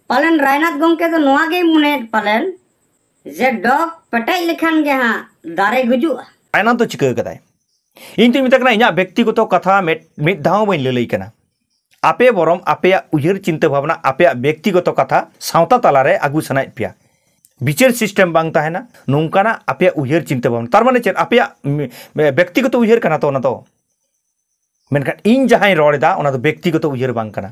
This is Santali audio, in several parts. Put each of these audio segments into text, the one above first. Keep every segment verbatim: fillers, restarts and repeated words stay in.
ᱯᱟᱞᱮᱱ ᱨᱟᱭᱱᱟᱛᱷ ᱜᱚᱢᱠᱮ ᱫᱚ ᱱᱚᱣᱟ ᱜᱮᱭ ᱢᱚᱱᱮᱭᱮᱫ ᱯᱟᱞᱮᱱ ᱡᱮ ᱰᱚᱜᱽ ᱯᱮᱴᱮᱡ ᱞᱮᱠᱷᱟᱱ ᱜᱮ ᱦᱟᱸᱜ ᱫᱟᱨᱮ ᱜᱩᱡᱩᱜᱼᱟ᱾ ᱨᱟᱭᱱᱟᱛᱷ ᱫᱚ ᱪᱤᱠᱟᱹ ᱠᱟᱫᱟᱭ? ᱤᱧ ᱫᱩᱧ ᱢᱮᱛᱟ ᱠᱟᱱᱟ, ᱤᱧᱟᱹᱜ ᱵᱮᱠᱛᱤᱜᱚᱛᱚ ᱠᱟᱛᱷᱟ ᱢᱤᱫ, ᱢᱤᱫ ᱫᱷᱟᱣ ᱦᱚᱸ ᱵᱟᱹᱧ ᱞᱟᱹᱞᱟᱹᱭ ᱠᱟᱱᱟ᱾ ᱟᱯᱮ ᱵᱚᱨᱚᱢ ᱟᱯᱮᱭᱟᱜ ᱩᱭᱦᱟᱹᱨ ᱪᱤᱱᱛᱟᱹ ᱵᱷᱟᱵᱽᱱᱟ, ᱟᱯᱮᱭᱟᱜ ᱵᱮᱠᱛᱤᱜᱚᱛᱚ ᱠᱟᱛᱷᱟ ᱥᱟᱶᱛᱟ ᱛᱟᱞᱟᱨᱮ ᱟᱹᱜᱩ ᱥᱟᱱᱟᱭᱮᱫ ᱯᱮᱭᱟ᱾ ᱵᱤᱪᱟᱹᱨ system ᱵᱟᱝ ᱛᱟᱦᱮᱱᱟ, ᱱᱚᱝᱠᱟᱱᱟᱜ ᱟᱯᱮᱭᱟᱜ ᱩᱭᱦᱟᱹᱨ ᱪᱤᱱᱛᱟᱹ ᱵᱷᱟᱵᱽᱱᱟ᱾ ᱛᱟᱨ ᱢᱟᱱᱮ ᱪᱮᱫ? ᱟᱯᱮᱭᱟᱜ ᱢ-, ᱵᱮᱠᱛᱤᱜᱚᱛᱚ ᱩᱭᱦᱟᱹᱨ ᱠᱟᱱᱟ ᱛᱚ ᱚᱱᱟ ᱫᱚ᱾ ᱢᱮᱱᱠᱷᱟᱱ ᱤᱧ ᱡᱟᱦᱟᱸᱧ ᱨᱚᱲ ᱮᱫᱟ, ᱚᱱᱟ ᱫᱚ ᱵᱮᱠᱛᱤᱜᱚᱛᱚ ᱩᱭᱦᱟᱹᱨ ᱵᱟᱝ ᱠᱟᱱᱟ᱾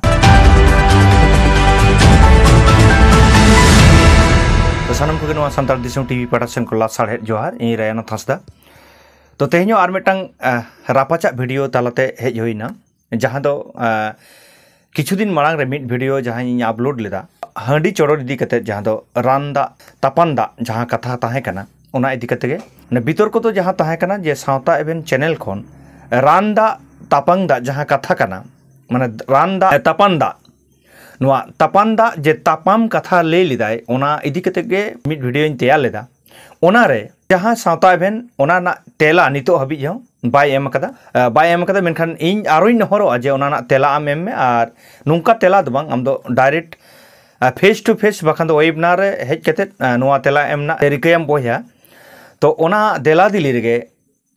ᱛᱚ, ᱥᱟᱱᱟᱢ ᱠᱚᱜᱮ ᱱᱚᱣᱟ ᱥᱟᱱᱛᱟᱲ ᱫᱤᱥᱚᱢ ᱴᱤᱵᱷᱤ ᱯᱟᱦᱴᱟ ᱥᱮᱱ ᱠᱷᱚᱱ ᱞᱟᱥᱟᱲᱦᱮᱫ ᱡᱚᱦᱟᱨ᱾ ᱤᱧ ᱨᱟᱭᱟᱱᱟᱛᱷ ᱦᱟᱸᱥᱫᱟ᱾ ᱛᱚ, ᱛᱮᱦᱮᱧ ᱦᱚᱸ ᱟᱨ ᱢᱤᱫᱴᱟᱝ, ᱟᱦ, ᱨᱟᱯᱟᱪᱟᱜ video ᱛᱟᱞᱟᱛᱮ ᱦᱮᱡ ᱦᱩᱭᱱᱟ, ᱡᱟᱦᱟᱸ ᱫᱚ, ᱟᱦ, ᱠᱤᱪᱷᱩ ᱫᱤᱱ ᱢᱟᱲᱟᱝ ᱨᱮ ᱢᱤᱫ video ᱡᱟᱦᱟᱸ ᱤᱧ upload ᱞᱮᱫᱟ, ᱦᱟᱺᱰᱤ ᱪᱚᱰᱚᱨ ᱤᱫᱤ ᱠᱟᱛᱮ, ᱡᱟᱦᱟᱸ ᱫᱚ ᱨᱟᱱ ᱫᱟᱜ ᱛᱟᱯᱟᱱ ᱫᱟᱜ ᱡᱟᱦᱟᱸ ᱠᱟᱛᱷᱟ ᱛᱟᱦᱮᱸ ᱠᱟᱱᱟ, ᱚᱱᱟ ᱤᱫᱤ ᱠᱟᱛᱮ ᱜᱮ᱾ ᱚᱱᱟ ᱵᱤᱛᱚᱨᱠᱚ ᱫᱚ ᱡᱟᱦᱟᱸ ᱛᱟᱦᱮᱸ ᱠᱟᱱᱟ ᱡᱮ ᱥᱟᱶᱛᱟ ᱮᱵᱷᱮᱱ channel ᱠᱷᱚᱱ ᱨᱟᱱ ᱫᱟᱜ ᱛᱟᱯᱟᱝ ᱫᱟᱜ ᱡᱟᱦᱟᱸ ᱠᱟᱛᱷᱟ ᱠᱟᱱᱟ, ᱢᱟᱱᱮ ᱨᱟᱱ ᱫᱟᱜ, ᱛᱟᱯᱟᱱ ᱫᱟᱜ, ᱱᱚᱣᱟ ᱛᱟᱯᱟᱱ ᱫᱟᱜ ᱡᱮ ᱛᱟᱯᱟᱢ ᱠᱟᱛᱷᱟ ᱞᱟᱹᱭ ᱞᱮᱫᱟᱭ, ᱚᱱᱟ ᱤᱫᱤ ᱠᱟᱛᱮ ᱜᱮ ᱢᱤᱫ videoᱧ ᱛᱮᱭᱟᱨ ᱞᱮᱫᱟ᱾ ᱚᱱᱟᱨᱮ ᱡᱟᱦᱟᱸ ᱥᱟᱶᱛᱟ ᱮᱵᱷᱮᱱ, ᱚᱱᱟ ᱨᱮᱱᱟᱜ ᱛᱮᱞᱟ ᱱᱤᱛᱚᱜ ᱦᱟᱹᱵᱤᱡ ᱦᱚᱸ ᱵᱟᱭ ᱮᱢ ᱟᱠᱟᱫᱟ᱾ ᱟ, ᱵᱟᱭ ᱮᱢ ᱟᱠᱟᱫᱟ, ᱢᱮᱱᱠᱷᱟᱱ ᱤᱧ ᱟᱨᱚᱧ ᱱᱮᱦᱚᱨᱚᱜᱼᱟ ᱡᱮ ᱚᱱᱟ ᱨᱮᱱᱟᱜ ᱛᱮᱞᱟ ᱟᱢ ᱮᱢ ᱢᱮ, ᱟᱨ ᱱᱚᱝᱠᱟ ᱛᱮᱞᱟ ᱫᱚ ᱵᱟᱝ, ᱟᱢ ᱫᱚ direct, ᱟ, face to face ᱵᱟᱠᱷᱟᱱ ᱫᱚ webinar ᱨᱮ ᱦᱮᱡ ᱠᱟᱛᱮᱫ, ᱟ, ᱱᱚᱣᱟ ᱛᱮᱞᱟ ᱮᱢ ᱨᱮᱱᱟᱜ ᱨᱤᱠᱟᱹᱭᱟᱢ ᱵᱚᱭᱦᱟ᱾ ᱛᱚ, ᱚᱱᱟ ᱫᱮᱞᱟ ᱫᱤᱞᱤ ᱨᱮᱜᱮ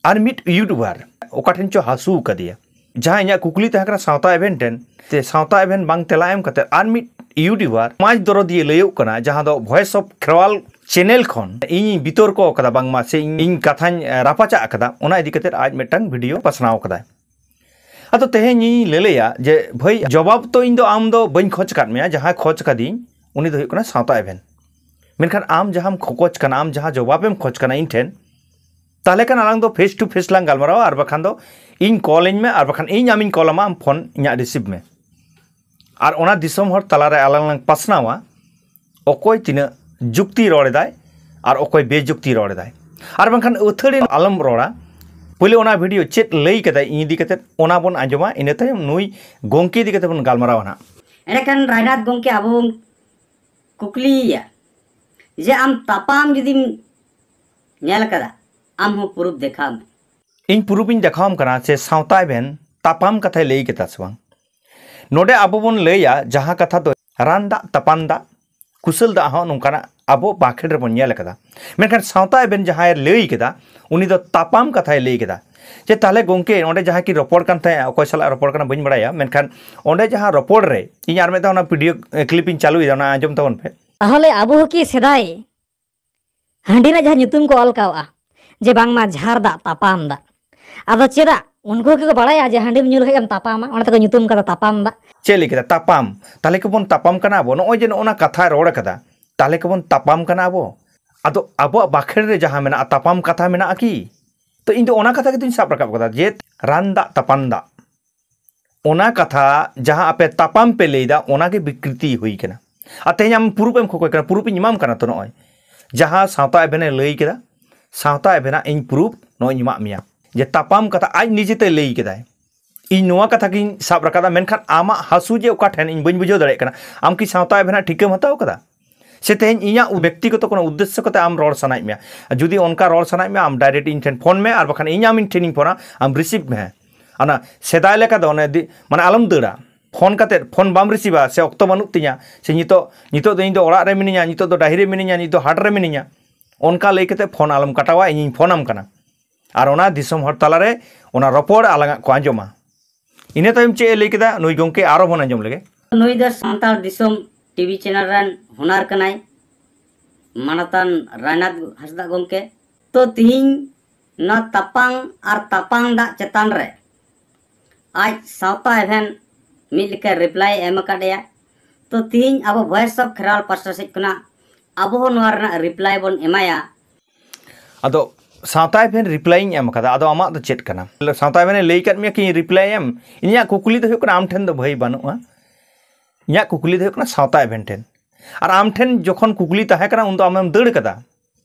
ᱟᱨ ᱢᱤᱫ YouTuber ᱚᱠᱟ ᱴᱷᱮᱱ ᱪᱚ ᱦᱟᱹᱥᱩ ᱟᱠᱟᱫᱮᱭᱟ, ᱡᱟᱦᱟᱸ ᱤᱧᱟᱹᱜ ᱠᱩᱠᱞᱤ ᱛᱟᱦᱮᱸ ᱠᱟᱱᱟ ᱥᱟᱶᱛᱟ ᱮᱵᱷᱮᱱ ᱴᱷᱮᱱ, ᱛᱮ ᱥᱟᱶᱛᱟ ᱮᱵᱷᱮᱱ ᱵᱟᱝ ᱛᱮᱞᱟ ᱮᱢ ᱠᱟᱛᱮ ᱟᱨ ᱢᱤᱫ YouTuber ᱥᱚᱢᱟᱡᱽ ᱫᱚᱨᱚᱫᱤᱭᱟᱹ ᱞᱟᱹᱭᱚᱜ ᱠᱟᱱᱟ, ᱡᱟᱦᱟᱸ ᱫᱚ Voice of Kherwal channel ᱠᱷᱚᱱ ᱤᱧᱤᱧ ᱵᱤᱛᱚᱨᱠᱚ ᱟᱠᱟᱫᱟ, ᱵᱟᱝᱢᱟ ᱥᱮ ᱤᱧ, ᱤᱧ ᱠᱟᱛᱷᱟᱧ, ᱮ, ᱨᱟᱯᱟᱪᱟᱜ ᱟᱠᱟᱫᱟ, ᱚᱱᱟ ᱤᱫᱤ ᱠᱟᱛᱮ ᱟᱡ ᱢᱤᱫᱴᱟᱝ video ᱯᱟᱥᱱᱟᱣ ᱟᱠᱟᱫᱟᱭ᱾ ᱟᱫᱚ ᱛᱮᱦᱮᱧ ᱤᱧ ᱞᱟᱹᱞᱟᱹᱭᱟ ᱡᱮ, ᱵᱷᱟᱹᱭ, ᱡᱚᱵᱟᱵ ᱛᱚ ᱤᱧ ᱫᱚ ᱟᱢ ᱫᱚ ᱵᱟᱹᱧ ᱠᱷᱚᱡᱽ ᱟᱠᱟᱫ ᱢᱮᱭᱟ, ᱡᱟᱦᱟᱸᱭ ᱠᱷᱚᱡᱽ ᱟᱠᱟᱫᱤᱧ ᱩᱱᱤ ᱫᱚ ᱦᱩᱭᱩᱜ ᱠᱟᱱᱟ ᱥᱟᱶᱛᱟ ᱮᱵᱷᱮᱱ᱾ ᱢᱮᱱᱠᱷᱟᱱ ᱟᱢ ᱡᱟᱦᱟᱸᱢ ᱠᱷᱚᱠᱚᱡ ᱠᱟᱱᱟ, ᱟᱢ ᱡᱟᱦᱟᱸ ᱡᱚᱵᱟᱵᱮᱢ ᱠᱷᱚᱡᱽ ᱠᱟᱱᱟ ᱤᱧ ᱴᱷᱮᱱ, ᱛᱟᱦᱚᱞᱮ ᱠᱷᱟᱱ ᱟᱞᱟᱝ ᱫᱚ face to face ᱞᱟᱝ ᱜᱟᱞᱢᱟᱨᱟᱣᱟ, ᱟᱨ ᱵᱟᱠᱷᱟᱱ ᱫᱚ ᱤᱧ call ᱟᱹᱧ ᱢᱮ, ᱟᱨ ᱵᱟᱠᱷᱟᱱ ᱤᱧ ᱟᱢᱤᱧ call ᱟᱢᱟ, ᱟᱢ phone ᱤᱧᱟᱹᱜ receive ᱢᱮ᱾ ᱟᱨ ᱚᱱᱟ ᱫᱤᱥᱚᱢ ᱦᱚᱲ ᱛᱟᱞᱟᱨᱮ ᱟᱞᱟᱝ ᱞᱟᱝ ᱯᱟᱥᱱᱟᱣᱟ, ᱚᱠᱚᱭ ᱛᱤᱱᱟᱹᱜ ᱡᱩᱠᱛᱤ ᱨᱚᱲ ᱮᱫᱟᱭ ᱟᱨ ᱚᱠᱚᱭ ᱵᱮᱡᱩᱠᱛᱤ ᱨᱚᱲ ᱮᱫᱟᱭ᱾ ᱟᱨ ᱵᱟᱝᱠᱷᱟᱱ ᱟᱹᱛᱷᱟᱹᱲᱤ ᱟᱞᱚᱢ ᱨᱚᱲᱟ᱾ ᱯᱳᱭᱞᱳ ᱚᱱᱟ video ᱪᱮᱫ ᱞᱟᱹᱭ ᱠᱟᱫᱟᱭ ᱤᱧ ᱤᱫᱤ ᱠᱟᱛᱮᱫ, ᱚᱱᱟ ᱵᱚᱱ ᱟᱸᱡᱚᱢᱟ᱾ ᱤᱱᱟᱹ ᱛᱟᱭᱚᱢ ᱱᱩᱭ ᱜᱚᱢᱠᱮ ᱤᱫᱤ ᱠᱟᱛᱮᱫ ᱵᱚᱱ ᱜᱟᱞᱢᱟᱨᱟᱣᱟ ᱱᱟᱦᱟᱜ᱾ ᱮᱸᱰᱮᱠᱷᱟᱱ ᱨᱟᱭᱱᱟᱛᱷ ᱜᱚᱢᱠᱮ, ᱟᱵᱚ ᱵᱚᱱ ᱠᱩᱠᱞᱤᱭᱮᱭᱟ ᱡᱮ ᱟᱢ ᱛᱟᱯᱟᱢ ᱡᱩᱫᱤᱢ ᱧᱮᱞ ᱠᱟᱫᱟ, ᱟᱢ ᱦᱚᱸ proof ᱫᱮᱠᱷᱟᱣ ᱢᱮ᱾ ᱤᱧ proof ᱤᱧ ᱫᱮᱠᱷᱟᱣᱟᱢ ᱠᱟᱱᱟ ᱥᱮ ᱥᱟᱶᱛᱟ ᱮᱵᱷᱮᱱ ᱛᱟᱯᱟᱢ ᱠᱟᱛᱷᱟᱭ ᱞᱟᱹᱭ ᱠᱮᱫᱟ ᱥᱮ ᱵᱟᱝ᱾ ᱱᱚᱰᱮ ᱟᱵᱚ ᱵᱚᱱ ᱞᱟᱹᱭᱟ ᱡᱟᱦᱟᱸ ᱠᱟᱛᱷᱟ ᱫᱚ ᱨᱟᱱ ᱫᱟᱜ, ᱛᱟᱯᱟᱱ ᱫᱟᱜ, ᱠᱩᱥᱟᱹᱞ ᱫᱟᱜ ᱦᱚᱸ ᱱᱚᱝᱠᱟᱱᱟᱜ ᱟᱵᱚ ᱵᱟᱸᱠᱷᱮᱲ ᱨᱮᱵᱚᱱ ᱧᱮᱞ ᱟᱠᱟᱫᱟ᱾ ᱢᱮᱱᱠᱷᱟᱱ ᱥᱟᱶᱛᱟ ᱮᱵᱷᱮᱱ ᱡᱟᱦᱟᱸᱭ ᱞᱟᱹᱭ ᱠᱮᱫᱟ, ᱩᱱᱤ ᱫᱚ ᱛᱟᱯᱟᱢ ᱠᱟᱛᱷᱟᱭ ᱞᱟᱹᱭ ᱠᱮᱫᱟ᱾ ᱡᱮ ᱛᱟᱦᱞᱮ ᱜᱚᱝᱠᱮ, ᱚᱸᱰᱮ ᱡᱟᱦᱟᱸ ᱠᱤᱱ ᱨᱚᱯᱚᱲ ᱠᱟᱱ ᱛᱟᱦᱮᱸᱫ, ᱚᱠᱚᱭ ᱥᱟᱞᱟᱜ ᱨᱚᱯᱚᱲ ᱠᱟᱱᱟ ᱵᱟᱹᱧ ᱵᱟᱲᱟᱭᱟ, ᱢᱮᱱᱠᱷᱟᱱ ᱚᱸᱰᱮ ᱡᱟᱦᱟᱸ ᱨᱚᱯᱚᱲ ᱨᱮ, ᱤᱧ ᱟᱨ ᱢᱤᱫ ᱫᱷᱟᱣ ᱚᱱᱟ video clip ᱤᱧ ᱪᱟᱹᱞᱩᱭᱮᱫᱟ, ᱚᱱᱟ ᱟᱸᱡᱚᱢ ᱛᱟᱵᱚᱱ ᱯᱮ᱾ ᱛᱟᱦᱚᱞᱮ ᱟᱵᱚ ᱦᱚᱸ ᱠᱤ ᱥᱮᱫᱟᱭ ᱦᱟᱺᱰᱤ ᱨᱮᱱᱟᱜ ᱡᱟᱦᱟᱸ ᱧᱩᱛᱩᱢ ᱠᱚ ᱚᱞ ᱠᱟᱣᱜᱼᱟ, ᱡᱮ ᱵᱟᱝᱢᱟ ᱡᱷᱟᱨ ᱫᱟᱜ ᱛᱟᱯᱟᱢ ᱫᱟᱜ? ᱟᱫᱚ ᱪᱮᱫᱟᱜ ᱩᱱᱠᱩ ᱦᱚᱸ ᱠᱤ ᱠᱚ ᱵᱟᱲᱟᱭᱟ ᱡᱮ ᱦᱟᱺᱰᱤᱢ ᱧᱩ ᱞᱮᱠᱷᱟᱡ ᱜᱮᱢ ᱛᱟᱯᱟᱢᱟ, ᱚᱱᱟ ᱛᱮᱠᱚ ᱧᱩᱛᱩᱢ ᱠᱟᱫᱟ ᱛᱟᱯᱟᱢ ᱫᱟᱜ? ᱪᱮᱫ ᱞᱟᱹᱭ ᱠᱮᱫᱟ? ᱛᱟᱯᱟᱢ᱾ ᱛᱟᱦᱞᱮ ᱠᱚᱵᱚᱱ ᱛᱟᱯᱟᱢ ᱠᱟᱱᱟ ᱟᱵᱚ? ᱱᱚᱜᱼᱚᱭ ᱡᱮ ᱱᱚᱜᱼᱚ ᱱᱟ ᱠᱟᱛᱷᱟᱭ ᱨᱚᱲ ᱠᱟᱫᱟ, ᱛᱟᱦᱞᱮ ᱠᱚᱵᱚᱱ ᱛᱟᱯᱟᱢ ᱠᱟᱱᱟ ᱟᱵᱚ? ᱟᱫᱚ ᱟᱵᱚᱣᱟᱜ ᱵᱟᱸᱠᱷᱮᱲ ᱨᱮ ᱡᱟᱦᱟᱸ ᱢᱮᱱᱟᱜᱼᱟ, ᱛᱟᱯᱟᱢ ᱠᱟᱛᱷᱟ ᱢᱮᱱᱟᱜᱼᱟ ᱠᱤ? ᱛᱚ ᱤᱧ ᱫᱚ ᱚᱱᱟ ᱠᱟᱛᱷᱟ ᱜᱮᱛᱚᱧ ᱥᱟᱵ ᱨᱟᱠᱟᱵ ᱠᱟᱫᱟ, ᱡᱮ ᱨᱟᱱ ᱫᱟᱜ ᱛᱟᱯᱟᱱ ᱫᱟᱜ, ᱚᱱᱟ ᱠᱟᱛᱷᱟ ᱡᱟᱦᱟᱸ ᱟᱯᱮ ᱛᱟᱯᱟᱢ ᱯᱮ ᱞᱟᱹᱭᱫᱟ, ᱚᱱᱟᱜᱮ ᱵᱤᱠᱨᱤᱛᱤ ᱦᱩᱭ ᱠᱟᱱᱟ᱾ ᱟᱨ ᱛᱮᱦᱮᱧ ᱟᱢ proof ᱮᱢ ᱠᱷᱚᱠᱚᱭ ᱠᱟᱱᱟ, proof ᱤᱧ ᱮᱢᱟᱢ ᱠᱟᱱᱟ᱾ ᱛᱚ ᱱᱚᱜᱼᱚᱭ ᱡᱟᱦᱟᱸ ᱥᱟᱶᱛᱟ ᱮᱵᱷᱮᱱᱮ ᱞᱟᱹᱭ ᱠᱮᱫᱟ, ᱥᱟᱶᱛᱟ ᱮᱵᱷᱮᱱᱟᱜ ᱤᱧ proof ᱱᱚᱜᱼᱚᱭ ᱤᱧ ᱮᱢᱟᱜ ᱢᱮᱭᱟ, ᱡᱮ ᱛᱟᱯᱟᱢ ᱠᱟᱛᱷᱟ ᱟᱡ ᱱᱤᱡᱮᱛᱮ ᱞᱟᱹᱭ ᱠᱮᱫᱟᱭ᱾ ᱤᱧ ᱱᱚᱣᱟ ᱠᱟᱛᱷᱟ ᱜᱤᱧ ᱥᱟᱵ ᱨᱟᱠᱟᱵᱟ, ᱢᱮᱱᱠᱷᱟᱱ ᱟᱢᱟᱜ ᱦᱟᱹᱥᱩ ᱡᱮ ᱚᱠᱟ ᱴᱷᱮᱱ, ᱤᱧ ᱵᱟᱹᱧ ᱵᱩᱡᱷᱟᱹᱣ ᱫᱟᱲᱮᱭᱟᱜ ᱠᱟᱱᱟ᱾ ᱟᱢ ᱠᱤ ᱥᱟᱶᱛᱟ ᱮᱵᱷᱮᱱᱟᱜ ᱴᱷᱤᱠᱟᱹᱢ ᱦᱟᱛᱟᱣ ᱠᱟᱫᱟ? ᱥᱮ ᱛᱮᱦᱮᱧ ᱤᱧᱟᱹᱜ ᱵᱮᱠᱛᱤᱜᱚᱛᱚ ᱠᱳᱱᱳ ᱩᱫᱽᱫᱮᱥᱥᱚ ᱠᱟᱛᱮ ᱟᱢ ᱨᱚᱲ ᱥᱟᱱᱟᱭᱮᱫ ᱢᱮᱭᱟ? ᱡᱩᱫᱤ ᱚᱱᱠᱟ ᱨᱚᱲ ᱥᱟᱱᱟᱭᱮᱫ ᱢᱮᱭᱟ, ᱟᱢ direct ᱤᱧ ᱴᱷᱮᱱ ᱯᱷᱳᱱ ᱢᱮ, ᱟᱨ ᱵᱟᱠᱷᱟᱱ ᱤᱧ ᱟᱢ ᱤᱧ ᱴᱷᱮᱱᱤᱧ ᱯᱷᱳᱱᱟ, ᱟᱢ receive ᱢᱮ᱾ ᱚᱱᱟ ᱥᱮᱫᱟᱭ ᱞᱮᱠᱟ ᱫᱚ ᱚᱱᱮ ᱫᱤ-, ᱢᱟᱱᱮ ᱟᱞᱚᱢ ᱫᱟᱹᱲᱟ᱾ ᱯᱷᱳᱱ ᱠᱟᱛᱮ ᱯᱷᱳᱱ ᱵᱟᱢ receiveᱟ, ᱥᱮ ᱚᱠᱛᱚ ᱵᱟᱹᱱᱩᱜ ᱛᱤᱧᱟ, ᱥᱮ ᱱᱤᱛᱚᱜ, ᱱᱤᱛᱚᱜ ᱫᱚ ᱤᱧ ᱫᱚ ᱚᱲᱟᱜ ᱨᱮ ᱢᱤᱱᱟᱹᱧᱟ, ᱱᱤᱛᱚᱜ ᱫᱚ ᱰᱟᱹᱦᱤ ᱨᱮ ᱢᱤᱱᱟᱹᱧᱟ, ᱱᱤᱛᱚᱜ ᱫᱚ ᱦᱟᱴ ᱨᱮ ᱢᱤᱱᱟᱹᱧᱟ, ᱚᱱᱠᱟ ᱞᱟᱹᱭ ᱠᱟᱛᱮ ᱯᱷᱳᱱ ᱟᱞᱚᱢ ᱠᱟᱴᱟᱣᱟ, ᱤᱧᱤᱧ ᱯᱷᱳᱱᱟᱢ ᱠᱟᱱᱟ᱾ ᱟᱨ ᱚᱱᱟ ᱫᱤᱥᱚᱢ ᱦᱚᱲ ᱛᱟᱞᱟᱨᱮ ᱚᱱᱟ ᱨᱚᱯᱚᱲ ᱟᱞᱟᱝᱟᱜ ᱠᱚ ᱟᱸᱡᱚᱢᱟ᱾ ᱤᱱᱟᱹ ᱛᱟᱭᱚᱢ ᱪᱮᱫ ᱮ ᱞᱟᱹᱭ ᱠᱮᱫᱟ ᱱᱩᱭ ᱜᱚᱢᱠᱮ, ᱟᱨᱚ ᱵᱚᱱ ᱟᱸᱡᱚᱢ ᱞᱮᱜᱮ᱾ ᱱᱩᱭ ᱫᱚ ᱥᱟᱱᱛᱟᱲ ᱫᱤᱥᱚᱢ ᱴᱤᱵᱷᱤ ᱪᱮᱱᱮᱞ ᱨᱮᱱ ᱦᱚᱱᱟᱨ ᱠᱟᱱᱟᱭ, ᱢᱟᱱᱚᱛᱟᱱ ᱨᱟᱭᱱᱟᱛᱷ ᱦᱟᱸᱥᱫᱟ ᱜᱚᱢᱠᱮ᱾ ᱛᱚ ᱛᱤᱦᱤᱧ ᱱᱚᱣᱟ ᱛᱟᱯᱟᱝ ᱟᱨ ᱛᱟᱯᱟᱝ ᱫᱟᱜ ᱪᱮᱛᱟᱱ ᱨᱮ ᱟᱡ ᱥᱟᱶᱛᱟ ᱮᱵᱷᱮᱱ ᱢᱤᱫ ᱞᱮᱠᱟ reply ᱮ ᱮᱢ ᱟᱠᱟᱫ ᱮᱭᱟ᱾ ᱛᱚ ᱛᱤᱦᱤᱧ ᱟᱵᱚ Voice of ᱠᱷᱮᱨᱣᱟᱞ ᱯᱟᱥᱴᱟ ᱥᱮᱫ ᱠᱷᱚᱱᱟᱜ ᱟᱵᱚ ᱦᱚᱸ ᱱᱚᱣᱟ ᱨᱮᱱᱟᱜ reply ᱵᱚᱱ ᱮᱢᱟᱭᱟ᱾ ᱟᱫᱚ ᱥᱟᱶᱛᱟ ᱮᱵᱷᱮᱱ reply ᱤᱧ ᱮᱢ ᱠᱟᱫᱟ, ᱟᱫᱚ ᱟᱢᱟᱜ ᱫᱚ ᱪᱮᱫ ᱠᱟᱱᱟ? ᱥᱟᱶᱛᱟ ᱮᱵᱷᱮᱱᱮ ᱞᱟᱹᱭ ᱠᱟᱫ ᱢᱮᱭᱟ ᱠᱤ reply ᱮᱢ? ᱤᱧᱟᱹᱜ ᱠᱩᱠᱞᱤ ᱫᱚ ᱦᱩᱭᱩᱜ ᱠᱟᱱᱟ, ᱟᱢ ᱴᱷᱮᱱ ᱫᱚ ᱵᱷᱟᱹᱭ ᱵᱟᱹᱱᱩᱜᱼᱟ, ᱤᱧᱟᱹᱜ ᱠᱩᱠᱞᱤ ᱫᱚ ᱦᱩᱭᱩᱜ ᱠᱟᱱᱟ ᱥᱟᱶᱛᱟ ᱮᱵᱷᱮᱱ ᱴᱷᱮᱱ᱾ ᱟᱨ ᱟᱢ ᱴᱷᱮᱱ ᱡᱚᱠᱷᱚᱱ ᱠᱩᱠᱞᱤ ᱛᱟᱦᱮᱸ ᱠᱟᱱᱟ, ᱩᱱᱫᱚ ᱟᱢᱮᱢ ᱫᱟᱹᱲ ᱠᱟᱫᱟ᱾